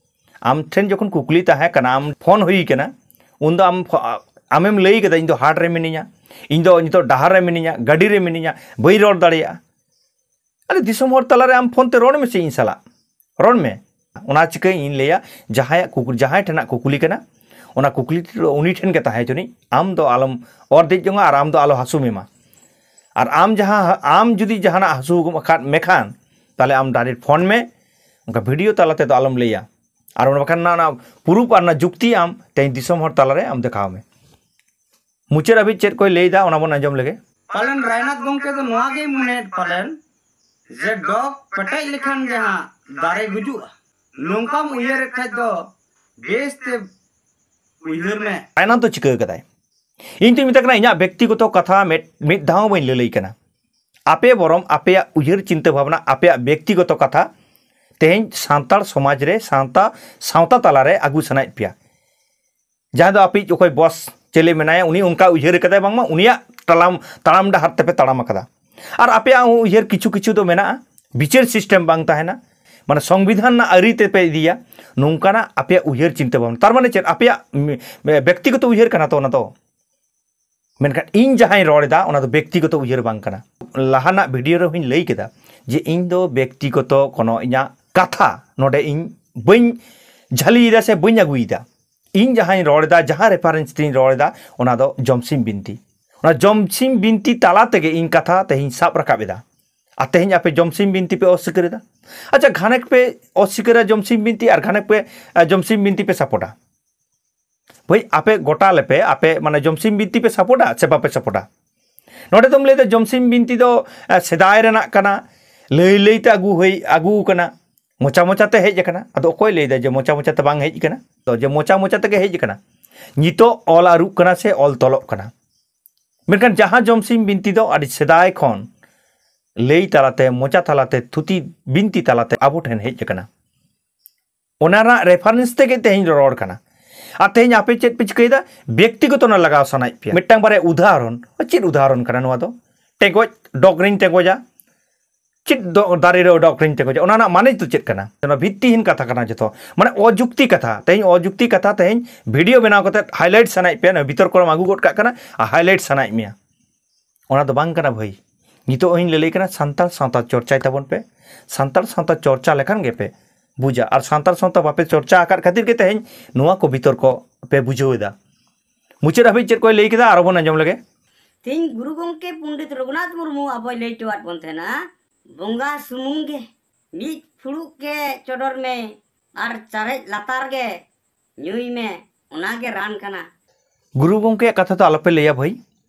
ᱟᱢ ᱴᱷᱮᱱ ᱡᱚᱠᱷᱚᱱ ᱠᱩᱠᱞᱤ ᱛᱟᱦᱮᱸ ᱠᱟᱱᱟ, ᱟᱢ ᱯᱷᱳᱱ ᱦᱩᱭ ᱠᱟᱱᱟ, ᱩᱱᱫᱚ ᱟᱢ ᱯᱷᱚ-, ᱟᱢᱮᱢ ᱞᱟᱹᱭ ᱠᱟᱫᱟ, "ᱤᱧ ᱫᱚ ᱦᱟᱴ ᱨᱮ ᱢᱤᱱᱟᱹᱧᱟ, ᱤᱧ ᱫᱚ ᱱᱤᱛᱚᱜ ᱰᱟᱦᱟᱨ ᱨᱮ ᱢᱤᱱᱟᱹᱧᱟ, ᱜᱟᱹᱰᱤ ᱨᱮ ᱢᱤᱱᱟᱹᱧᱟ, ᱵᱟᱹᱧ ᱨᱚᱲ ᱫᱟᱲᱮᱭᱟᱜᱼᱟ᱾" ᱟᱨᱮ, ᱫᱤᱥᱚᱢ ᱦᱚᱲ ᱛᱟᱞᱟᱨᱮ ᱟᱢ ᱯᱷᱳᱱ ᱛᱮ ᱨᱚᱲ ᱢᱮᱥᱮ ᱤᱧ ᱥᱟᱞᱟᱜ, ᱨᱚᱲ ᱢᱮ᱾ ᱚᱱᱟ ᱪᱤᱠᱟᱹ ᱤᱧ ᱞᱟᱹᱭᱟ, ᱡᱟᱦᱟᱸᱭᱟᱜ ᱠᱩᱠ-, ᱡᱟᱦᱟᱸᱭ ᱴᱷᱮᱱᱟᱜ ᱠᱩᱠᱞᱤ ᱠᱟᱱᱟ, ᱚᱱᱟ ᱠᱩᱠᱞᱤ ᱩᱱᱤ ᱴᱷᱮᱱ ᱜᱮ ᱛᱟᱦᱮᱸ ᱦᱚᱪᱚᱱᱤᱡ, ᱟᱢ ᱫᱚ ᱟᱞᱚᱢ ᱚᱨ ᱫᱮᱡ ᱡᱚᱝᱟ ᱟᱨ ᱟᱢ ᱫᱚ ᱟᱞᱚ ᱦᱟᱹᱥᱩ ᱢᱮᱢᱟ᱾ ᱟᱨ ᱟᱢ ᱡᱟᱦᱟᱸ, ᱟᱢ ᱡᱩᱫᱤ ᱡᱟᱦᱟᱱᱟᱜ ᱦᱟᱹᱥᱩ ᱟᱠᱟᱫ ᱢᱮᱠᱷᱟᱱ, ᱛᱟᱦᱚᱞᱮ ᱟᱢ direct ᱯᱷᱳᱱ ᱢᱮ, ᱚᱱᱠᱟ ᱵᱷᱤᱰᱤᱭᱳ ᱛᱟᱞᱟ ᱛᱮᱫᱚ ᱟᱞᱚᱢ ᱞᱟᱹᱭᱟ᱾ ᱟᱨ ᱚᱱᱟ ᱵᱟᱠᱷᱟᱱ ᱚᱱᱟ, ᱚᱱᱟ ᱯᱩᱨᱩᱯ ᱟᱨ ᱚᱱᱟ ᱡᱩᱠᱛᱤ ᱟᱢ ᱛᱮᱦᱮᱧ ᱫᱤᱥᱚᱢ ᱦᱚᱲ ᱛᱟᱞᱟᱨᱮ ᱟᱢ ᱫᱮᱠᱷᱟᱣ ᱢᱮ᱾ ᱢᱩᱪᱟᱹᱫ ᱦᱟᱹᱵᱤᱡ ᱪᱮᱫ ᱠᱚᱭ ᱞᱟᱹᱭᱫᱟ, ᱚᱱᱟ ᱵᱚᱱ ᱟᱸᱡᱚᱢ ᱞᱮᱜᱮ᱾ ᱯᱟᱞᱮᱱ ᱨᱟᱭᱱᱟᱛᱷ ᱜᱚᱢᱠᱮ ᱫᱚ ᱱᱚᱣᱟ ᱜᱮᱭ ᱢᱚᱱᱮᱭᱮᱫ ᱯᱟᱞᱮᱱ, ᱡᱮ ᱰᱚᱜᱽ ᱯᱮᱴᱮᱡ ᱞᱮᱠᱷᱟᱱ ᱜᱮ ᱦᱟᱸᱜ ᱫᱟᱨᱮ ᱜᱩᱡᱩᱜᱼᱟ᱾ ᱱᱚᱝᱠᱟᱢ ᱩᱭᱦᱟᱹᱨᱮᱫ ᱠᱷᱟᱡ ᱫᱚ ᱵᱮᱥ ᱛᱮ ᱩᱭᱦᱟᱹᱨ ᱢᱮ᱾ ᱨᱟᱭᱱᱟᱛᱷ ᱫᱚ ᱪᱤᱠᱟᱹ ᱠᱟᱫᱟᱭ? ᱤᱧ ᱛᱩᱧ ᱢᱮᱛᱟ ᱠᱟᱱᱟ, ᱤᱧᱟᱹᱜ ᱵᱮᱠᱛᱤᱜᱚᱛᱚ ᱠᱟᱛᱷᱟ ᱢᱤᱫ, ᱢᱤᱫ ᱫᱷᱟᱣ ᱦᱚᱸ ᱵᱟᱹᱧ ᱞᱟᱹᱞᱟᱹᱭ ᱠᱟᱱᱟ᱾ ᱟᱯᱮ ᱵᱚᱨᱚᱝ ᱟᱯᱮᱭᱟᱜ ᱩᱭᱦᱟᱹᱨ ᱪᱤᱱᱛᱟᱹ ᱵᱷᱟᱵᱽᱱᱟ, ᱟᱯᱮᱭᱟᱜ ᱵᱮᱠᱛᱤᱜᱚᱛᱚ ᱠᱟᱛᱷᱟ ᱛᱮᱦᱮᱧ ᱥᱟᱱᱛᱟᱲ ᱥᱚᱢᱟᱡᱽ ᱨᱮ, ᱥᱟᱶᱛᱟ, ᱥᱟᱶᱛᱟ ᱛᱟᱞᱟᱨᱮ ᱟᱹᱜᱩ ᱥᱟᱱᱟᱭᱮᱫ ᱯᱮᱭᱟ᱾ ᱡᱟᱦᱟᱸᱭ ᱫᱚ ᱟᱯᱮᱭᱤᱡ ᱚᱠᱚᱭ ᱵᱚᱥ ᱪᱮᱞᱮ ᱢᱮᱱᱟᱭᱟ, ᱩᱱᱤ ᱚᱱᱠᱟ ᱩᱭᱦᱟᱹᱨ ᱠᱟᱫᱟᱭ, ᱵᱟᱝᱢᱟ ᱩᱱᱤᱭᱟᱜ ᱛᱟᱲᱟᱢ, ᱛᱟᱲᱟᱢ ᱰᱟᱦᱟᱨ ᱛᱮᱯᱮ ᱛᱟᱲᱟᱢ ᱟᱠᱟᱫᱟ᱾ ᱟᱨ ᱟᱯᱮᱭᱟᱜ ᱦᱚᱸ ᱩᱭᱦᱟᱹᱨ ᱠᱤᱪᱷᱩ ᱠᱤᱪᱷᱩ ᱫᱚ ᱢᱮᱱᱟᱜᱼᱟ, ᱵᱤᱪᱟᱹᱨ system ᱵᱟᱝ ᱛᱟᱦᱮᱱᱟ, ᱢᱟᱱᱮ ᱥᱚᱝᱵᱤᱫᱷᱟᱱ ᱨᱮᱱᱟᱜ ᱟᱹᱨᱤ ᱛᱮᱯᱮ ᱤᱫᱤᱭᱟ, ᱱᱚᱝᱠᱟᱱᱟᱜ ᱟᱯᱮᱭᱟᱜ ᱩᱭᱦᱟᱹᱨ ᱪᱤᱱᱛᱟᱹ ᱵᱷᱟᱵᱽᱱᱟ᱾ ᱛᱟᱨ ᱢᱟᱱᱮ ᱪᱮᱫ? ᱟᱯᱮᱭᱟᱜ ᱢ-, ᱵᱮᱠᱛᱤᱜᱚᱛᱚ ᱩᱭᱦᱟᱹᱨ ᱠᱟᱱᱟ ᱛᱚ ᱚᱱᱟ ᱫᱚ᱾ ᱢᱮᱱᱠᱷᱟᱱ ᱤᱧ ᱡᱟᱦᱟᱸᱧ ᱨᱚᱲ ᱮᱫᱟ, ᱚᱱᱟ ᱫᱚ ᱵᱮᱠᱛᱤᱜᱚᱛᱚ ᱩᱭᱦᱟᱹᱨ ᱵᱟᱝ ᱠᱟᱱᱟ᱾ ᱞᱟᱦᱟᱱᱟᱜ ᱵᱷᱤᱰᱤᱭᱳ ᱨᱮᱦᱚᱸᱧ ᱞᱟᱹᱭ ᱠᱮᱫᱟ ᱡᱮ ᱤᱧ ᱫᱚ ᱵᱮᱠᱛᱤᱜᱚᱛᱚ ᱠᱳᱱᱳ ᱤᱧᱟᱹᱜ ᱠᱟᱛᱷᱟ ᱱᱚᱰᱮ ᱤᱧ ᱵᱟᱹᱧ ᱡᱷᱟᱹᱞᱤᱭᱮᱫᱟ ᱥᱮ ᱵᱟᱹᱧ ᱟᱹᱜᱩᱭᱮᱫᱟ᱾ ᱤᱧ ᱡᱟᱦᱟᱸᱧ ᱨᱚᱲ ᱮᱫᱟ, ᱡᱟᱦᱟᱸ reference ᱛᱤᱧ ᱨᱚᱲ ᱮᱫᱟ, ᱚᱱᱟ ᱫᱚ ᱡᱚᱢᱥᱤᱢ ᱵᱤᱱᱛᱤ᱾ ᱚᱱᱟ ᱡᱚᱢᱥᱤᱢ ᱵᱤᱱᱛᱤ ᱛᱟᱞᱟ ᱛᱮᱜᱮ ᱤᱧ ᱠᱟᱛᱷᱟ ᱛᱮᱦᱮᱧ ᱥᱟᱵ ᱨᱟᱠᱟᱵ ᱮᱫᱟ᱾ ᱟᱨ ᱛᱮᱦᱮᱧ ᱟᱯᱮ ᱡᱚᱢᱥᱤᱢ ᱵᱤᱱᱛᱤ ᱯᱮ ᱚᱥᱥᱤᱠᱟᱹᱨ ᱮᱫᱟ᱾ ᱟᱪᱪᱷᱟ, ᱜᱷᱟᱱᱮᱠ ᱯᱮ ᱚᱥᱥᱤᱠᱟᱹᱨᱟ ᱡᱚᱢᱥᱤᱢ ᱵᱤᱱᱛᱤ ᱟᱨ ᱜᱷᱟᱱᱮᱠ ᱯᱮ, ᱟ, ᱡᱚᱢᱥᱤᱢ ᱵᱤᱱᱛᱤ ᱯᱮ ᱥᱟᱯᱳᱨᱴᱟ᱾ ᱵᱷᱟᱹᱭ, ᱟᱯᱮ ᱜᱚᱴᱟ ᱞᱮᱯᱮ, ᱟᱯᱮ ᱢᱟᱱᱮ ᱡᱚᱢᱥᱤᱢ ᱵᱤᱱᱛᱤ ᱯᱮ ᱥᱟᱯᱳᱨᱴᱟ ᱥᱮ ᱵᱟᱯᱮ ᱥᱟᱯᱳᱨᱴᱟ? ᱱᱚᱰᱮ ᱫᱚᱢ ᱞᱟᱹᱭᱫᱟ ᱡᱚᱢᱥᱤᱢ ᱵᱤᱱᱛᱤ ᱫᱚ, ᱮ, ᱥᱮᱫᱟᱭ ᱨᱮᱱᱟᱜ ᱠᱟᱱᱟ, ᱞᱟᱹᱭ ᱞᱟᱹᱭ ᱛᱮ ᱟᱹᱜᱩ ᱦᱩᱭ, ᱟᱹᱜᱩ ᱠᱟᱱᱟ, ᱢᱚᱪᱟ ᱢᱚᱪᱟ ᱛᱮ ᱦᱮᱡ ᱟᱠᱟᱱᱟ᱾ ᱟᱫᱚ ᱚᱠᱚᱭ ᱞᱟᱹᱭᱫᱟ ᱡᱮ ᱢᱚᱪᱟ ᱢᱚᱪᱟ ᱛᱮ ᱵᱟᱝ ᱦᱮᱡ ᱟᱠᱟᱱᱟ? ᱛᱚ ᱡᱮ ᱢᱚᱪᱟ ᱢᱚᱪᱟ ᱛᱮᱜᱮ ᱦᱮᱡ ᱟᱠᱟᱱᱟ, ᱱᱤᱛᱚᱜ ᱚᱞ ᱟᱹᱨᱩᱜ ᱠᱟᱱᱟ ᱥᱮ ᱚᱞ ᱛᱚᱞᱚᱜ ᱠᱟᱱᱟ? ᱢᱮᱱᱠᱷᱟᱱ ᱡᱟᱦᱟᱸ ᱡᱚᱢᱥᱤᱢ ᱵᱤᱱᱛᱤ ᱫᱚ ᱟᱹᱰᱤ ᱥᱮᱫᱟᱭ ᱠᱷᱚᱱ ᱞᱟᱹᱭ ᱛᱟᱞᱟᱛᱮ, ᱢᱚᱪᱟ ᱛᱟᱞᱟᱛᱮ, ᱛᱷᱩᱛᱤ ᱵᱤᱱᱛᱤ ᱛᱟᱞᱟᱛᱮ ᱟᱵᱚ ᱴᱷᱮᱱ ᱦᱮᱡ ᱟᱠᱟᱱᱟ, ᱚᱱᱟ ᱨᱮᱱᱟᱜ reference ᱛᱮᱜᱮ ᱛᱮᱦᱮᱧ ᱨᱚᱲ ᱠᱟᱱᱟ᱾ ᱟᱨ ᱛᱮᱦᱮᱧ ᱟᱯᱮ ᱪᱮᱫ ᱯᱮ ᱪᱤᱠᱟᱹᱭᱮᱫᱟ? ᱵᱮᱠᱛᱤᱜᱚᱛᱚ ᱚᱱᱟ ᱞᱟᱜᱟᱣ ᱥᱟᱱᱟᱭᱮᱫ ᱯᱮᱭᱟ᱾ ᱢᱤᱫᱴᱟᱝ ᱵᱟᱨᱭᱟ ᱩᱫᱟᱦᱚᱨᱚᱱ, ᱪᱮᱫ ᱩᱫᱟᱦᱚᱨᱚᱱ ᱠᱟᱱᱟ ᱱᱚᱣᱟ ᱫᱚ? ᱴᱮᱸᱜᱚᱡ, ᱰᱚᱜᱽ ᱨᱤᱧ ᱴᱮᱸᱜᱚᱡᱟ, ᱪᱮᱫ ᱫᱚ ᱫᱟᱨᱮ ᱨᱮ ᱰᱚᱜᱽ ᱨᱤᱧ ᱴᱮᱸᱜᱚᱡᱟ, ᱚᱱᱟ ᱨᱮᱱᱟᱜ ᱢᱟᱱᱮ ᱫᱚ ᱪᱮᱫ ᱠᱟᱱᱟ? ᱚᱱᱟ ᱵᱷᱤᱛᱛᱤᱦᱤᱱ ᱠᱟᱛᱷᱟ ᱠᱟᱱᱟ ᱡᱚᱛᱚ, ᱢᱟᱱᱮ ᱚᱡᱩᱠᱛᱤ ᱠᱟᱛᱷᱟ᱾ ᱛᱮᱦᱮᱧ ᱚᱡᱩᱠᱛᱤ ᱠᱟᱛᱷᱟ ᱛᱮᱦᱮᱧ ᱵᱷᱤᱰᱤᱭᱳ ᱵᱮᱱᱟᱣ ᱠᱟᱛᱮ highlight ᱥᱟᱱᱟᱭᱮᱫ ᱯᱮᱭᱟ, ᱱᱚᱣᱟ ᱵᱤᱛᱚᱨᱠᱚ ᱨᱮᱢ ᱟᱹᱜᱩ ᱜᱚᱫ ᱠᱟᱜ ᱠᱟᱱᱟ ᱟᱨ highlight ᱥᱟᱱᱟᱭᱮᱫ ᱢᱮᱭᱟ᱾ ᱚᱱᱟ ᱫᱚ ᱵᱟᱝ ᱠᱟᱱᱟ ᱵᱷᱟᱹᱭ᱾ ᱱᱤᱛᱚᱜ ᱦᱚᱸᱧ ᱞᱟᱹᱞᱟᱹᱭ ᱠᱟᱱᱟ, ᱥᱟᱱᱛᱟᱲ ᱥᱟᱶᱛᱟ ᱪᱚᱨᱪᱟᱭ ᱛᱟᱵᱚᱱ ᱯᱮ᱾ ᱥᱟᱱᱛᱟᱲ ᱥᱟᱶᱛᱟ ᱪᱚᱨᱪᱟ ᱞᱮᱠᱷᱟᱱ ᱜᱮᱯᱮ ᱵᱩᱡᱟ, ᱟᱨ ᱥᱟᱱᱛᱟᱲ ᱥᱟᱶᱛᱟ ᱵᱟᱯᱮ ᱪᱚᱨᱪᱟ ᱟᱠᱟᱫ ᱠᱷᱟᱹᱛᱤᱨ ᱜᱮ ᱛᱮᱦᱮᱧ ᱱᱚᱣᱟ ᱠᱚ ᱵᱤᱛᱚᱨᱠᱚ ᱯᱮ ᱵᱩᱡᱷᱟᱹᱣ ᱮᱫᱟ᱾ ᱢᱩᱪᱟᱹᱫ ᱦᱟᱹᱵᱤᱡ ᱪᱮᱫ ᱠᱚᱭ ᱞᱟᱹᱭ ᱠᱮᱫᱟ, ᱟᱨᱚ ᱵᱚᱱ ᱟᱸᱡᱚᱢ ᱞᱮᱜᱮ᱾ ᱛᱮᱦᱮᱧ ᱜᱩᱨᱩ ᱜᱚᱢᱠᱮ ᱯᱚᱱᱰᱤᱛ ᱨᱚᱜᱷᱩᱱᱟᱛᱷ ᱢᱩᱨᱢᱩ ᱟᱵᱚᱭ ᱞᱟᱹᱭ ᱦᱚᱴᱚᱣᱟᱫ ᱵᱚᱱ ᱛᱟᱦᱮᱱᱟ, ᱵᱚᱸᱜᱟ ᱥᱩᱢᱩᱝ ᱜᱮ ᱢᱤᱫ ᱯᱷᱩᱲᱩᱜ ᱜᱮ ᱪᱚᱰᱚᱨ ᱢᱮ ᱟᱨ ᱪᱟᱨᱮᱡ ᱞᱟᱛᱟᱨ ᱜᱮ ᱧᱩᱭ ᱢᱮ, ᱚᱱᱟ ᱜᱮ ᱨᱟᱱ ᱠᱟᱱᱟ᱾ ᱜᱩᱨᱩ ᱜᱚᱢᱠᱮᱭᱟᱜ ᱠᱟᱛᱷᱟ ᱫᱚ ᱟᱞᱚᱯᱮ ᱞᱟᱹᱭᱟ ᱵᱷᱟᱹᱭ᱾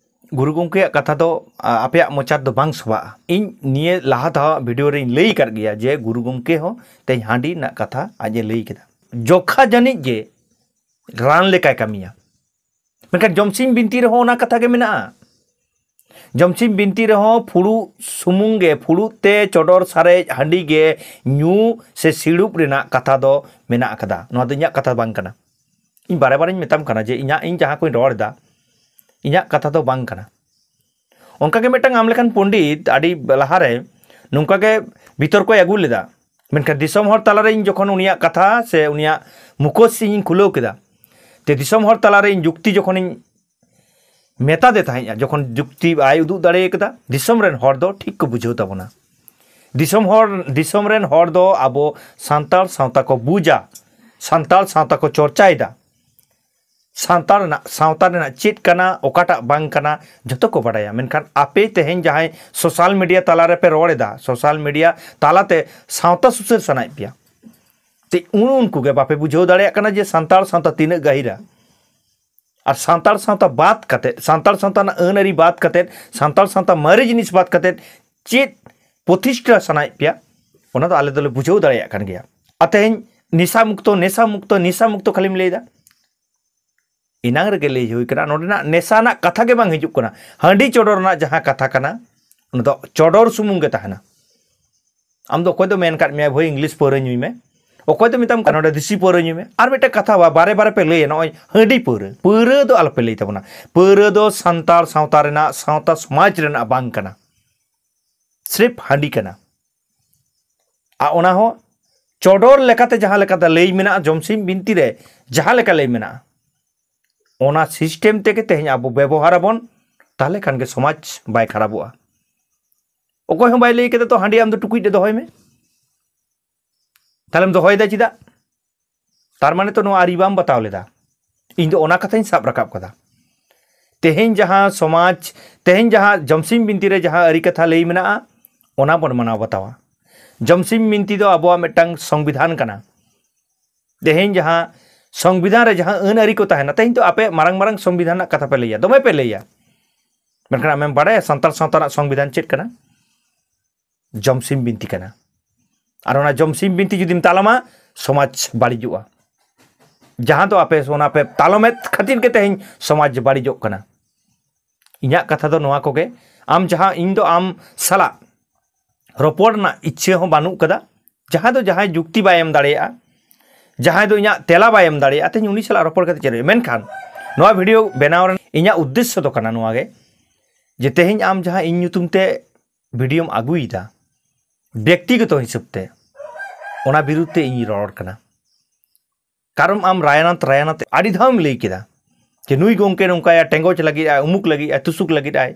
ᱜᱩᱨᱩ ᱜᱚᱢᱠᱮᱭᱟᱜ ᱠᱟᱛᱷᱟ ᱫᱚ, ᱟ, ᱟᱯᱮᱭᱟᱜ ᱢᱚᱪᱟ ᱫᱚ ᱵᱟᱝ ᱥᱚᱵᱷᱟᱜᱼᱟ᱾ ᱤᱧ ᱱᱤᱭᱟᱹ ᱞᱟᱦᱟ ᱫᱷᱟᱣ ᱵᱷᱤᱰᱤᱭᱳ ᱨᱮᱧ ᱞᱟᱹᱭ ᱟᱠᱟᱫ ᱜᱮᱭᱟ ᱡᱮ ᱜᱩᱨᱩ ᱜᱚᱢᱠᱮ ᱦᱚᱸ ᱛᱮᱦᱮᱧ ᱦᱟᱺᱰᱤ ᱨᱮᱱᱟᱜ ᱠᱟᱛᱷᱟ ᱟᱡ ᱮ ᱞᱟᱹᱭ ᱠᱮᱫᱟ᱾ ᱡᱚᱠᱷᱟ ᱡᱟᱹᱱᱤᱡ ᱜᱮ ᱨᱟᱱ ᱞᱮᱠᱟᱭ ᱠᱟᱹᱢᱤᱭᱟ᱾ ᱢᱮᱱᱠᱷᱟᱱ ᱡᱚᱢᱥᱤᱢ ᱵᱤᱱᱛᱤ ᱨᱮᱦᱚᱸ ᱚᱱᱟ ᱠᱟᱛᱷᱟ ᱜᱮ ᱢᱮᱱᱟᱜᱼᱟ᱾ ᱡᱚᱢᱥᱤᱢ ᱵᱤᱱᱛᱤ ᱨᱮᱦᱚᱸ ᱯᱷᱩᱲᱩᱜ ᱥᱩᱢᱩᱝ ᱜᱮ, ᱯᱷᱩᱲᱩᱜ ᱛᱮ ᱪᱚᱰᱚᱨ ᱥᱟᱨᱮᱡ ᱦᱟᱺᱰᱤ ᱜᱮ ᱧᱩ ᱥᱮ ᱥᱤᱲᱩᱵ ᱨᱮᱱᱟᱜ ᱠᱟᱛᱷᱟ ᱫᱚ ᱢᱮᱱᱟᱜ ᱟᱠᱟᱫᱟ᱾ ᱱᱚᱣᱟ ᱫᱚ ᱤᱧᱟᱹᱜ ᱠᱟᱛᱷᱟ ᱵᱟᱝ ᱠᱟᱱᱟ᱾ ᱤᱧ ᱵᱟᱨᱮ ᱵᱟᱨᱮᱧ ᱢᱮᱛᱟᱢ ᱠᱟᱱᱟ ᱡᱮ ᱤᱧᱟᱹᱜ, ᱤᱧ ᱡᱟᱦᱟᱸ ᱠᱚᱧ ᱨᱚᱲ ᱮᱫᱟ, ᱤᱧᱟᱹᱜ ᱠᱟᱛᱷᱟ ᱫᱚ ᱵᱟᱝ ᱠᱟᱱᱟ᱾ ᱚᱱᱠᱟ ᱜᱮ ᱢᱤᱫᱴᱟᱝ ᱟᱢ ᱞᱮᱠᱟᱱ ᱯᱚᱱᱰᱤᱛ ᱟᱹᱰᱤ ᱞᱟᱦᱟᱨᱮ ᱱᱚᱝᱠᱟ ᱜᱮ ᱵᱤᱛᱚᱨᱠᱚᱭ ᱟᱹᱜᱩ ᱞᱮᱫᱟ, ᱢᱮᱱᱠᱷᱟᱱ ᱫᱤᱥᱚᱢ ᱦᱚᱲ ᱛᱟᱞᱟᱨᱮ ᱤᱧ ᱡᱚᱠᱷᱚᱱ ᱩᱱᱤᱭᱟᱜ ᱠᱟᱛᱷᱟ ᱥᱮ ᱩᱱᱤᱭᱟᱜ ᱢᱩᱠᱷᱚᱥ ᱤᱧ ᱠᱷᱩᱞᱟᱹᱣ ᱠᱮᱫᱟ, ᱛᱮ ᱫᱤᱥᱚᱢ ᱦᱚᱲ ᱛᱟᱞᱟᱨᱮ ᱤᱧ ᱡᱩᱠᱛᱤ ᱡᱚᱠᱷᱚᱱᱤᱧ ᱢᱮᱛᱟᱫᱮ ᱛᱟᱦᱮᱸᱫᱼᱟ, ᱡᱚᱠᱷᱚᱱ ᱡᱩᱠᱛᱤ ᱵᱟᱭ ᱩᱫᱩᱜ ᱫᱟᱲᱮ ᱠᱟᱫᱟ, ᱫᱤᱥᱚᱢ ᱨᱮᱱ ᱦᱚᱲ ᱫᱚ ᱴᱷᱤᱠ ᱠᱚ ᱵᱩᱡᱷᱟᱹᱣ ᱛᱟᱵᱚᱱᱟ᱾ ᱫᱤᱥᱚᱢ ᱦᱚᱲ, ᱫᱤᱥᱚᱢ ᱨᱮᱱ ᱦᱚᱲ ᱫᱚ ᱟᱵᱚ ᱥᱟᱱᱛᱟᱲ ᱥᱟᱶᱛᱟ ᱠᱚ ᱵᱩᱡᱟ, ᱥᱟᱱᱛᱟᱲ ᱥᱟᱶᱛᱟ ᱠᱚ ᱪᱚᱨᱪᱟᱭᱮᱫᱟ᱾ ᱥᱟᱱᱛᱟᱲ ᱨᱮᱱᱟᱜ, ᱥᱟᱶᱛᱟ ᱨᱮᱱᱟᱜ ᱪᱮᱫ ᱠᱟᱱᱟ, ᱚᱠᱟᱴᱟᱜ ᱵᱟᱝ ᱠᱟᱱᱟ, ᱡᱷᱚᱛᱚ ᱠᱚ ᱵᱟᱰᱟᱭᱟ᱾ ᱢᱮᱱᱠᱷᱟᱱ ᱟᱯᱮ ᱛᱮᱦᱮᱧ ᱡᱟᱦᱟᱸᱭ ᱥᱳᱥᱟᱞ ᱢᱤᱰᱤᱭᱟ ᱛᱟᱞᱟ ᱨᱮᱯᱮ ᱨᱚᱲ ᱮᱫᱟ, ᱥᱳᱥᱟᱞ ᱢᱤᱰᱤᱭᱟ ᱛᱟᱞᱟᱛᱮ ᱥᱟᱶᱛᱟ ᱥᱩᱥᱟᱹᱨ ᱥᱟᱱᱟᱭᱮᱫ ᱯᱮᱭᱟ, ᱛᱮ ᱩᱱ ᱩᱱᱠᱩ ᱜᱮ ᱵᱟᱯᱮ ᱵᱩᱡᱷᱟᱹᱣ ᱫᱟᱲᱮᱭᱟᱜ ᱠᱟᱱᱟ ᱡᱮ ᱥᱟᱱᱛᱟᱲ ᱥᱟᱶᱛᱟ ᱛᱤᱱᱟᱹᱜ ᱜᱟᱹᱦᱤᱨᱟ᱾ ᱟᱨ ᱥᱟᱱᱛᱟᱲ ᱥᱟᱶᱛᱟ ᱵᱟᱫ ᱠᱟᱛᱮ, ᱥᱟᱱᱛᱟᱲ ᱥᱟᱶᱛᱟ ᱨᱮᱱᱟᱜ ᱟᱹᱱ ᱟᱹᱨᱤ ᱵᱟᱫ ᱠᱟᱛᱮ, ᱥᱟᱱᱛᱟᱲ ᱥᱟᱶᱛᱟ ᱢᱟᱨᱮ ᱡᱤᱱᱤᱥ ᱵᱟᱫ ᱠᱟᱛᱮ ᱪᱮᱫ ᱯᱨᱚᱛᱤᱥᱴᱷᱟ ᱥᱟᱱᱟᱭᱮᱫ ᱯᱮᱭᱟ, ᱚᱱᱟ ᱫᱚ ᱟᱞᱮ ᱫᱚᱞᱮ ᱵᱩᱡᱷᱟᱹᱣ ᱫᱟᱲᱮᱭᱟᱜ ᱠᱟᱱ ᱜᱮᱭᱟ᱾ ᱟᱨ ᱛᱮᱦᱮᱧ ᱱᱮᱥᱟ ᱢᱩᱠᱛᱚ, ᱱᱮᱥᱟ ᱢᱩᱠᱛᱚ, ᱱᱮᱥᱟ ᱢᱩᱠᱛᱚ ᱠᱷᱟᱹᱞᱤᱢ ᱞᱟᱹᱭᱫᱟ᱾ ᱮᱱᱟᱝ ᱨᱮᱜᱮ ᱞᱟᱹᱭ ᱦᱩᱭ ᱠᱟᱱᱟ, ᱱᱚᱰᱮᱱᱟᱜ ᱱᱮᱥᱟ ᱨᱮᱱᱟᱜ ᱠᱟᱛᱷᱟ ᱜᱮ ᱵᱟᱝ ᱦᱤᱡᱩᱜ ᱠᱟᱱᱟ᱾ ᱦᱟᱺᱰᱤ ᱪᱚᱰᱚᱨ ᱨᱮᱱᱟᱜ ᱡᱟᱦᱟᱸ ᱠᱟᱛᱷᱟ ᱠᱟᱱᱟ, ᱚᱱᱟ ᱫᱚ ᱪᱚᱰᱚᱨ ᱥᱩᱢᱩᱝ ᱜᱮ ᱛᱟᱦᱮᱱᱟ᱾ ᱟᱢ ᱫᱚ ᱚᱠᱚᱭ ᱫᱚ ᱢᱮᱱ ᱠᱟᱫ ᱢᱮᱭᱟ, "ᱵᱷᱟᱹᱭ, ᱤᱝᱞᱤᱥ ᱯᱟᱹᱣᱨᱟᱹ ᱧᱩᱭ ᱢᱮ"? ᱚᱠᱚᱭ ᱫᱚ ᱢᱮᱛᱟᱢ ᱠᱟᱱᱟ, "ᱱᱚᱰᱮ ᱫᱮᱥᱤ ᱯᱟᱹᱣᱨᱟᱹ ᱧᱩᱭ ᱢᱮ"? ᱟᱨ ᱢᱤᱫᱴᱮᱱ ᱠᱟᱛᱷᱟ ᱵᱟ-, ᱵᱟᱨᱮ ᱵᱟᱨᱮ ᱯᱮ ᱞᱟᱹᱭᱟ, ᱱᱚᱜᱼᱚᱭ ᱦᱟᱺᱰᱤ ᱯᱟᱹᱣᱨᱟᱹ᱾ ᱯᱟᱹᱣᱨᱟᱹ ᱫᱚ ᱟᱞᱚᱯᱮ ᱞᱟᱹᱭ ᱛᱟᱵᱚᱱᱟ᱾ ᱯᱟᱹᱣᱨᱟᱹ ᱫᱚ ᱥᱟᱱᱛᱟᱲ ᱥᱟᱶᱛᱟ ᱨᱮᱱᱟᱜ, ᱥᱟᱶᱛᱟ ᱥᱚᱢᱟᱡᱽ ᱨᱮᱱᱟᱜ ᱵᱟᱝ ᱠᱟᱱᱟ, ᱥᱨᱮᱯ ᱦᱟᱺᱰᱤ ᱠᱟᱱᱟ᱾ ᱟᱨ ᱚᱱᱟ ᱦᱚᱸ ᱪᱚᱰᱚᱨ ᱞᱮᱠᱟᱛᱮ ᱡᱟᱦᱟᱸ ᱞᱮᱠᱟᱛᱮ ᱞᱟᱹᱭ ᱢᱮᱱᱟᱜᱼᱟ, ᱡᱚᱢᱥᱤᱢ ᱵᱤᱱᱛᱤ ᱨᱮ ᱡᱟᱦᱟᱸ ᱞᱮᱠᱟ ᱞᱟᱹᱭ ᱢᱮᱱᱟᱜᱼᱟ, ᱚᱱᱟ ᱥᱤᱥᱴᱮᱢ ᱛᱮᱜᱮ ᱛᱮᱦᱮᱧ ᱟᱵᱚ ᱵᱮᱵᱚᱦᱟᱨ ᱟᱵᱚᱱ, ᱛᱟᱦᱚᱞᱮ ᱠᱷᱟᱱ ᱜᱮ ᱥᱚᱢᱟᱡᱽ ᱵᱟᱭ ᱠᱷᱟᱨᱟᱯᱚᱜᱼᱟ᱾ ᱚᱠᱚᱭ ᱦᱚᱸ ᱵᱟᱭ ᱞᱟᱹᱭ ᱠᱮᱫᱟ ᱛᱚ, "ᱦᱟᱺᱰᱤ ᱟᱢ ᱫᱚ ᱴᱩᱠᱩᱡ ᱨᱮ ᱫᱚᱦᱚᱭ ᱢᱮ"᱾ ᱛᱟᱦᱞᱮᱢ ᱫᱚᱦᱚᱭᱮᱫᱟ ᱪᱮᱫᱟᱜ? ᱛᱟᱨ ᱢᱟᱱᱮ ᱛᱚ ᱱᱚᱣᱟ ᱟᱹᱨᱤ ᱵᱟᱢ ᱵᱟᱛᱟᱣ ᱞᱮᱫᱟ᱾ ᱤᱧ ᱫᱚ ᱚᱱᱟ ᱠᱟᱛᱷᱟᱧ ᱥᱟᱵ ᱨᱟᱠᱟᱵ ᱠᱟᱫᱟ᱾ ᱛᱮᱦᱮᱧ ᱡᱟᱦᱟᱸ ᱥᱚᱢᱟᱡᱽ, ᱛᱮᱦᱮᱧ ᱡᱟᱦᱟᱸ ᱡᱚᱢᱥᱤᱢ ᱵᱤᱱᱛᱤ ᱨᱮ ᱡᱟᱦᱟᱸ ᱟᱹᱨᱤ ᱠᱟᱛᱷᱟ ᱞᱟᱹᱭ ᱢᱮᱱᱟᱜᱼᱟ, ᱚᱱᱟ ᱵᱚᱱ ᱢᱟᱱᱟᱣ ᱵᱟᱛᱟᱣᱟ᱾ ᱡᱚᱢᱥᱤᱢ ᱵᱤᱱᱛᱤ ᱫᱚ ᱟᱵᱚᱣᱟᱜ ᱢᱤᱫᱴᱟᱝ ᱥᱚᱝᱵᱤᱫᱷᱟᱱ ᱠᱟᱱᱟ᱾ ᱛᱮᱦᱮᱧ ᱡᱟᱦᱟᱸ ᱥᱚᱝᱵᱤᱫᱷᱟᱱ ᱨᱮ ᱡᱟᱦᱟᱸ ᱟᱹᱱ ᱟᱹᱨᱤ ᱠᱚ ᱛᱟᱦᱮᱱᱟ, ᱛᱮᱦᱮᱧ ᱫᱚ ᱟᱯᱮ ᱢᱟᱨᱟᱝ ᱢᱟᱨᱟᱝ ᱥᱚᱝᱵᱤᱫᱷᱟᱱ ᱨᱮᱱᱟᱜ ᱠᱟᱛᱷᱟ ᱯᱮ ᱞᱟᱹᱭᱟ, ᱫᱚᱢᱮ ᱯᱮ ᱞᱟᱹᱭᱟ, ᱢᱮᱱᱠᱷᱟᱱ ᱟᱢᱮᱢ ᱵᱟᱲᱟᱭᱟ ᱥᱟᱱᱛᱟᱲ ᱥᱟᱶᱛᱟ ᱨᱮᱱᱟᱜ ᱥᱚᱝᱵᱤᱫᱷᱟᱱ ᱪᱮᱫ ᱠᱟᱱᱟ? ᱡᱚᱢᱥᱤᱢ ᱵᱤᱱᱛᱤ ᱠᱟᱱᱟ᱾ ᱟᱨ ᱚᱱᱟ ᱡᱚᱢᱥᱤᱢ ᱵᱤᱱᱛᱤ ᱡᱩᱫᱤᱢ ᱛᱟᱞᱟᱢᱟ, ᱥᱚᱢᱟᱡᱽ ᱵᱟᱹᱲᱤᱡᱚᱜᱼᱟ᱾ ᱡᱟᱦᱟᱸ ᱫᱚ ᱟᱯᱮ ᱚᱱᱟ ᱯᱮ ᱛᱟᱞᱚᱢᱮᱫ ᱠᱷᱟᱹᱛᱤᱨ ᱜᱮ ᱛᱮᱦᱮᱧ ᱥᱚᱢᱟᱡᱽ ᱵᱟᱹᱲᱤᱡᱚᱜ ᱠᱟᱱᱟ᱾ ᱤᱧᱟᱹᱜ ᱠᱟᱛᱷᱟ ᱫᱚ ᱱᱚᱣᱟ ᱠᱚᱜᱮ, ᱟᱢ ᱡᱟᱦᱟᱸ, ᱤᱧ ᱫᱚ ᱟᱢ ᱥᱟᱞᱟᱜ ᱨᱚᱯᱚᱲ ᱨᱮᱱᱟᱜ ᱤᱪᱪᱷᱟᱹ ᱦᱚᱸ ᱵᱟᱹᱱᱩᱜ ᱠᱟᱫᱟ᱾ ᱡᱟᱦᱟᱸᱭ ᱫᱚ ᱡᱟᱦᱟᱸᱭ ᱡᱩᱠᱛᱤ ᱵᱟᱭ ᱮᱢ ᱫᱟᱲᱮᱭᱟᱜᱼᱟ, ᱡᱟᱦᱟᱸᱭ ᱫᱚ ᱤᱧᱟᱹᱜ ᱛᱮᱞᱟ ᱵᱟᱭ ᱮᱢ ᱫᱟᱲᱮᱭᱟᱜᱼᱟ, ᱛᱮᱦᱮᱧ ᱩᱱᱤ ᱥᱟᱞᱟᱜ ᱨᱚᱯᱚᱲ ᱠᱟᱛᱮ ᱪᱮᱫ ᱦᱩᱭᱩᱜᱼᱟ? ᱢᱮᱱᱠᱷᱟᱱ ᱱᱚᱣᱟ ᱵᱷᱤᱰᱤᱭᱳ ᱵᱮᱱᱟᱣ ᱨᱮᱱᱟᱜ ᱤᱧᱟᱹᱜ ᱩᱫᱽᱫᱮᱥᱥᱚ ᱫᱚ ᱠᱟᱱᱟ ᱱᱚᱣᱟ ᱜᱮ, ᱡᱮ ᱛᱮᱦᱮᱧ ᱟᱢ ᱡᱟᱦᱟᱸ ᱤᱧ ᱧᱩᱛᱩᱢ ᱛᱮ ᱵᱷᱤᱰᱤᱭᱳᱢ ᱟᱹᱜᱩᱭᱮᱫᱟ ᱵᱮᱠᱛᱤᱜᱚᱛᱚ ᱦᱤᱥᱟᱹᱵ ᱛᱮ, ᱚᱱᱟ ᱵᱤᱨᱩᱫᱽ ᱛᱮ ᱤᱧ ᱨᱚᱲ ᱠᱟᱱᱟ᱾ ᱠᱟᱨᱚᱱ ᱟᱢ ᱨᱟᱭᱟᱱᱟᱛ ᱨᱟᱭᱟᱱᱟᱛ ᱟᱹᱰᱤ ᱫᱷᱟᱣᱮᱢ ᱞᱟᱹᱭ ᱠᱮᱫᱟ ᱡᱮ ᱱᱩᱭ ᱜᱚᱢᱠᱮ ᱱᱚᱝᱠᱟᱭᱟ, ᱴᱮᱸᱜᱚᱪ ᱞᱟᱹᱜᱤᱫ ᱟᱭ, ᱩᱢᱩᱠ ᱞᱟᱹᱜᱤᱫ ᱟᱭ, ᱛᱩᱥᱩᱠ ᱞᱟᱹᱜᱤᱫ ᱟᱭ,